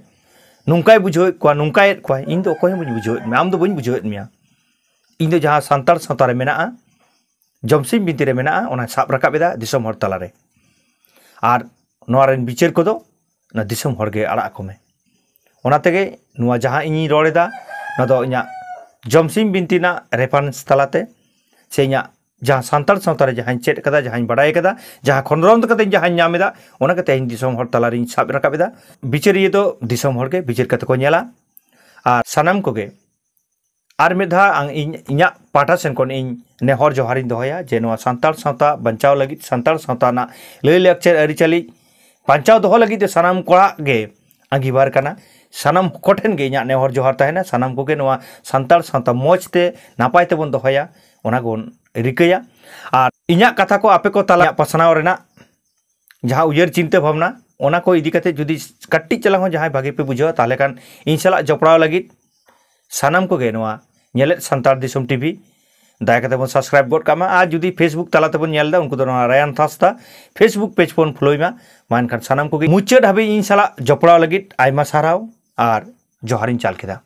ᱱᱚᱝᱠᱟᱭ ᱵᱩᱡᱷᱟᱹᱣᱮᱫ ᱠᱚᱣᱟ, ᱱᱚᱝᱠᱟᱭᱮᱫ ᱠᱚᱣᱟ᱾ ᱤᱧ ᱫᱚ ᱚᱠᱚᱭ ᱦᱚᱸ ᱵᱟᱹᱧ ᱵᱩᱡᱷᱟᱹᱣᱮᱫ ᱢᱮᱭᱟ, ᱟᱢ ᱫᱚ ᱵᱟᱹᱧ ᱵᱩᱡᱷᱟᱹᱣᱮᱫ ᱢᱮᱭᱟ᱾ ᱤᱧ ᱫᱚ ᱡᱟᱦᱟᱸ ᱥᱟᱱᱛᱟᱲ ᱥᱟᱶᱛᱟ ᱨᱮ ᱢᱮᱱᱟᱜᱼᱟ, ᱡᱚᱢᱥᱤᱢ ᱵᱤᱱᱛᱤ ᱨᱮ ᱢᱮᱱᱟᱜᱼᱟ, ᱚᱱᱟ ᱥᱟᱵ ᱨᱟᱠᱟᱵ ᱮᱫᱟ ᱫᱤᱥᱚᱢ ᱦᱚᱲ ᱛᱟᱞᱟᱨᱮ᱾ ᱟᱨ ᱱᱚᱣᱟ ᱨᱮᱱ ᱵᱤᱪᱟᱹᱨ ᱠᱚᱫᱚ ᱚᱱᱟ ᱫᱤᱥᱚᱢ ᱦᱚᱲ ᱜᱮ ᱟᱲᱟᱜ ᱟᱠᱚ ᱢᱮ᱾ ᱚᱱᱟ ᱛᱮᱜᱮ ᱱᱚᱣᱟ ᱡᱟᱦᱟᱸ ᱤᱧᱤᱧ ᱨᱚᱲ ᱮᱫᱟ, ᱱᱚᱣᱟ ᱫᱚ ᱤᱧᱟᱹᱜ ᱡᱚᱢᱥᱤᱢ ᱵᱤᱱᱛᱤ ᱨᱮᱱᱟᱜ ᱨᱮᱯᱷᱟᱨᱮᱱᱥ ᱛᱟᱞᱟᱛᱮ, ᱥᱮ ᱤᱧᱟᱹᱜ ᱡᱟᱦᱟᱸ ᱥᱟᱱᱛᱟᱲ ᱥᱟᱶᱛᱟ ᱨᱮ ᱡᱟᱦᱟᱸᱧ ᱪᱮᱫ ᱠᱟᱫᱟ, ᱡᱟᱦᱟᱸᱧ ᱵᱟᱲᱟᱭ ᱠᱟᱫᱟ, ᱡᱟᱦᱟᱸ ᱠᱷᱚᱸᱫᱽᱨᱚᱸᱫᱽ ᱠᱟᱛᱮᱧ ᱡᱟᱦᱟᱸᱧ ᱧᱟᱢ ᱮᱫᱟ, ᱚᱱᱟ ᱠᱟᱛᱮ ᱤᱧ ᱫᱤᱥᱚᱢ ᱦᱚᱲ ᱛᱟᱞᱟᱨᱤᱧ ᱥᱟᱵ ᱨᱟᱠᱟᱵ ᱮᱫᱟ᱾ ᱵᱤᱪᱟᱹᱨᱤᱭᱟᱹ ᱫᱚ ᱫᱤᱥᱚᱢ ᱦᱚᱲ ᱜᱮ ᱵᱤᱪᱟᱹᱨ ᱠᱟᱛᱮ ᱠᱚ ᱧᱮᱞᱟ᱾ ᱟᱨ ᱥᱟᱱᱟᱢ ᱠᱚᱜᱮ ᱟᱨ ᱢᱤᱫ ᱫᱷᱟᱣ ᱟᱝ-, ᱤᱧ, ᱤᱧᱟᱹᱜ ᱯᱟᱦᱴᱟ ᱥᱮᱱ ᱠᱷᱚᱱ ᱤᱧ ᱱᱮᱦᱚᱨ ᱡᱚᱦᱟᱨᱤᱧ ᱫᱚᱦᱚᱭᱟ ᱡᱮ ᱱᱚᱣᱟ ᱥᱟᱱᱛᱟᱲ ᱥᱟᱶᱛᱟ ᱵᱟᱧᱪᱟᱣ ᱞᱟᱹᱜᱤᱫ, ᱥᱟᱱᱛᱟᱲ ᱥᱟᱶᱛᱟ ᱨᱮᱱᱟᱜ ᱞᱟᱹᱭᱼᱞᱟᱠᱪᱟᱨ ᱟᱹᱨᱤᱪᱟᱹᱞᱤ ᱵᱟᱧᱪᱟᱣ ᱫᱚᱦᱚ ᱞᱟᱹᱜᱤᱫ ᱛᱮ ᱥᱟᱱᱟᱢ ᱠᱚᱲᱟᱣᱟᱜ ᱜᱮ ᱟᱸᱜᱤᱵᱷᱟᱨ ᱠᱟᱱᱟ᱾ ᱥᱟᱱᱟᱢ ᱠᱚᱴᱷᱮᱱ ᱜᱮ ᱤᱧᱟᱹᱜ ᱱᱮᱦᱚᱨ ᱡᱚᱦᱟᱨ ᱛᱟᱦᱮᱱᱟ, ᱥᱟᱱᱟᱢ ᱠᱚᱜᱮ ᱱᱚᱣᱟ ᱥᱟᱱᱛᱟᱲ ᱥᱟᱶᱛᱟ ᱢᱚᱡᱽ ᱛᱮ ᱱᱟᱯᱟᱭ ᱛᱮᱵᱚᱱ ᱫᱚᱦᱚᱭᱟ, ᱚᱱᱟ ᱵᱚᱱ ᱨᱤᱠᱟᱹᱭᱟ᱾ ᱟᱨ ᱤᱧᱟᱹᱜ ᱠᱟᱛᱷᱟ ᱠᱚ ᱟᱯᱮ ᱠᱚ ᱛᱟᱞᱟ ᱯᱟᱥᱱᱟᱣ ᱨᱮᱱᱟᱜ ᱡᱟᱦᱟᱸ ᱩᱭᱦᱟᱹᱨ ᱪᱤᱱᱛᱟᱹ ᱵᱷᱟᱵᱽᱱᱟ, ᱚᱱᱟ ᱠᱚ ᱤᱫᱤ ᱠᱟᱛᱮ ᱡᱩᱫᱤ ᱠᱟᱹᱴᱤᱡ ᱪᱟᱞᱟᱝ ᱦᱚᱸ ᱡᱟᱦᱟᱸᱭ ᱵᱷᱟᱜᱮ ᱯᱮ ᱵᱩᱡᱷᱟᱹᱣᱟ, ᱛᱟᱦᱚᱞᱮ ᱠᱷᱟᱱ ᱤᱧ ᱥᱟᱞᱟᱜ ᱡᱚᱯᱲᱟᱣ ᱞᱟᱹᱜᱤᱫ ᱥᱟᱱᱟᱢ ᱠᱚᱜᱮ ᱱᱚᱣᱟ ᱧᱮᱞᱮᱫ ᱥᱟᱱᱛᱟᱲ ᱫᱤᱥᱚᱢ ᱴᱤᱵᱷᱤ ᱫᱟᱭᱟ ᱠᱟᱛᱮ ᱵᱚᱱ ᱥᱟᱵᱥᱠᱨᱟᱭᱤᱵ ᱜᱚᱫ ᱠᱟᱜ ᱢᱟ᱾ ᱟᱨ ᱡᱩᱫᱤ ᱯᱷᱮᱥᱵᱩᱠ ᱛᱟᱞᱟ ᱛᱮᱵᱚᱱ ᱧᱮᱞ ᱮᱫᱟ, ᱩᱱᱠᱩ ᱫᱚ ᱱᱚᱣᱟ ᱨᱟᱭᱟᱱ ᱛᱷᱟᱥᱛᱟ ᱯᱷᱮᱥᱵᱩᱠ ᱯᱮᱡᱽ ᱵᱚᱱ ᱯᱷᱚᱞᱳᱭ ᱢᱟ᱾ ᱢᱟ ᱮᱱᱠᱷᱟᱱ ᱥᱟᱱᱟᱢ ᱠᱚᱜᱮ ᱢᱩᱪᱟᱹᱫ ᱦᱟᱹᱵᱤᱡ ᱤᱧ ᱥᱟᱞᱟᱜ ᱡᱚᱯᱲᱟᱣ ᱞᱟᱹᱜᱤᱫ ᱟᱭᱢᱟ ᱥᱟᱨᱦᱟᱣ ᱟᱨ ᱡᱚᱦᱟᱨᱤᱧ ᱪᱟᱞ ᱠᱮᱫᱟ᱾